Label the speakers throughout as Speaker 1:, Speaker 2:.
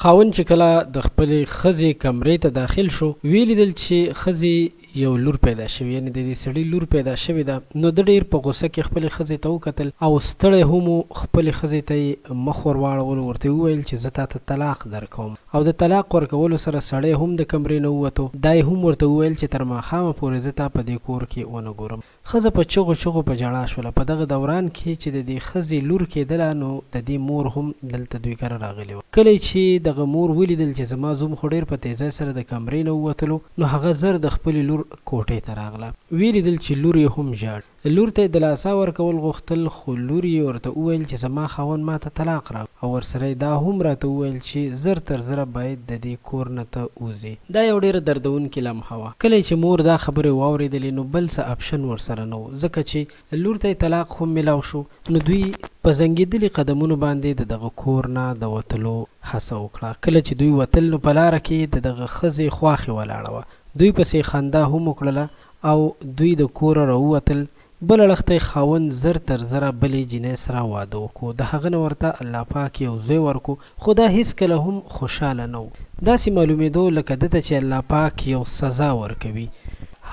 Speaker 1: خاوند چې کله د خپلې ښځې کمرې ته داخل شو، ویې لیدل چې ښځې یو لور پیدا شوې، یعنې د دې سړي لور پیدا شوې ده، نو ده ډېر په غوسه کې خپلې ښځې ته وکتل او ستړی هم و، خپلې ښځې ته یې مخ ور واړولو، ورته یې وویل چې زه تاته طلاق درکوم او د طلاق ورکولو سره سړی هم د کمرې نه ووتو، دا یې هم ورته وویل چې تر ماښامه پورې زه تا په دې کور کې ونه ګورم. ښځه په چغو چغو په ژړا شوله، په دغه دوران کښې چې د دې ښځې لور کېدله نو د دې مور هم دلته دوی کره راغلې وه. کله يې چې دغه مور وليدل چې زما زوم خو ډېر په تېزۍ سره د کمرې نه ووتلو نو هغه زر د خپلې لور کوټې ته راغله. ويې ليدل چې لور يې هم ژاړي. لور ته يې دلاسا ورکول غوښتل خو لور يې ورته وويل چې زما خاوند ماته طلاق راکړو او ورسره يې دا هم راته وويل چې زر تر زره بايد د دې کور نه ته ووځې. دا یو ډېره دردونکې لمحه وه. کله یې چې مور دا خبرې واورېدلې نو بل څه اپشن ورسره نه و، ځکه چې لور ته یې طلاق هم ملاو شو، نو دوی په زنګېدلي قدمونو باندې د دغه کور نه د وتلو هڅه وکړه. کله چې دوی وتل نو په لاره کې د دغه ښځې خواښې ولاړه وه، دوی پسې یې خندا هم وکړله او دوی د کوره راووتل، بل اړخ ته یې خاوند 1000% بلې جینۍ سره واده وکړو، د هغه نه ورته الله پاک یو زوی ورکړو، خو دا هیڅکله هم خوشحاله نه وو، داسې معلومیدو لکه ده ته چې الله پاک یو سزا ورکوي،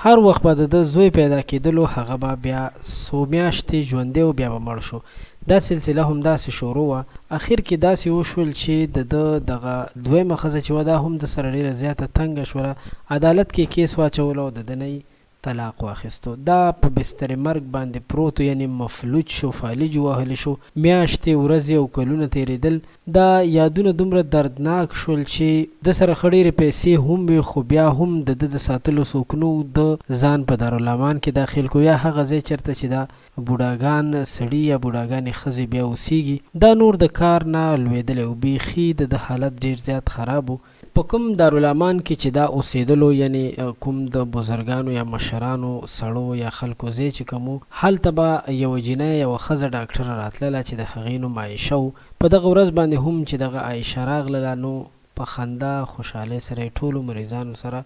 Speaker 1: هر وخت به د ده زوی پیدا کیدلو هغه به بیا څو میاشتې ژوندی وو بیا به مړ شو، دا سلسله همداسې شروع وه، اخر کې داسې وشول چې د ده دغه دویمه ښځه چې وه دا هم ده سره ډیره زیاته تنګه شوله، عدالت کې یې کیس واچولو او د ده نه یې طلاق واخیستو. دا په بستر مرګ باندې پروت و، یعنې مفلوج شو، فالج ووهل شو. میاشتې، ورځې او کلونه تېرېدل. دا یادونه دومره دردناک شول چې ده سره ښه ډېرې پیسې هم وې، خو بیا هم د ده د ساتلو څوک نه وو. ده ځان په دارالامان کې داخل کړو، یا هغه ځای چېرته چې دا بوډاګان سړي یا بوډاګانې ښځې بیا اوسېږي. دا نور د کار نه لوېدلی و. بېخي د ده حالت ډېر زیات خراب و. په کوم دارالامان کې چې دا اوسېدلو یعنې کوم د بزرګانو یا مشرانو سړو یا خلکو ځای چې کوم وو هلته به یوه جینۍ یوه ښځه ډاکټره راتلله چې د هغې نوم عایشه وو په دغه ورځ باندې هم چې دغه عایشه راغلله نو په خندا خوشحالۍ سره یې ټولو مریضانو سره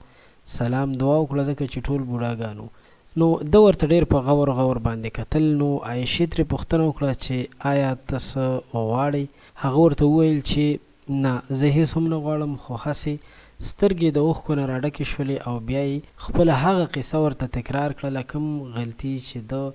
Speaker 1: سلام دعا وکړه ځکه چې ټول بوډاګان وو نو ده ورته ډېر په غور غور باندې کتل نو عایشې ترې پوښتنه وکړه چې آیا ته څه غواړې هغه ورته وویل چې نه، زه هېڅ هم نه غواړم، خو هسې سترګې یې د اوښکو نه راډکې شولې او بیا یې خپله هغه قصه ورته تکرار کړله کوم غلطي چې ده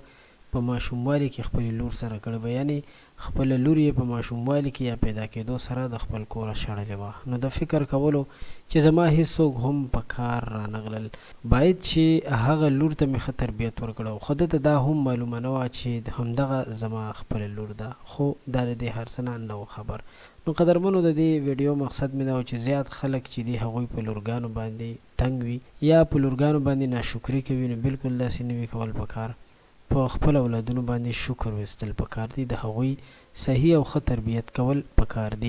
Speaker 1: په ماشوموالي کې خپلې لور سره کړې وه، یعنې خپله لور یې په ماشوموالي کې یا پیدا کېدو سره د خپل کوره شړلې وه، نو ده فکر کولو چې زما هېڅوک هم په کار رانغلل، باید چې هغه لور ته مې ښه تربیت ورکړی و، خو ده ته دا هم معلومه نه وه چې همدغه زما خپله لور ده، خو دا له دې هر څه نه نه و خبر. نو قدرمنو د دې ویډیو مقصد مې دا و چې زیات خلک چې دي هغوی په لورګانو باندې تنګ وي یا په لورګانو باندې ناشکري کوي نو بلکل داسې نه وي کول پکار په خپل اولادونو باندې شکر ویستل پکار دي د هغوی صحیح او ښه تربیت کول پکار دي.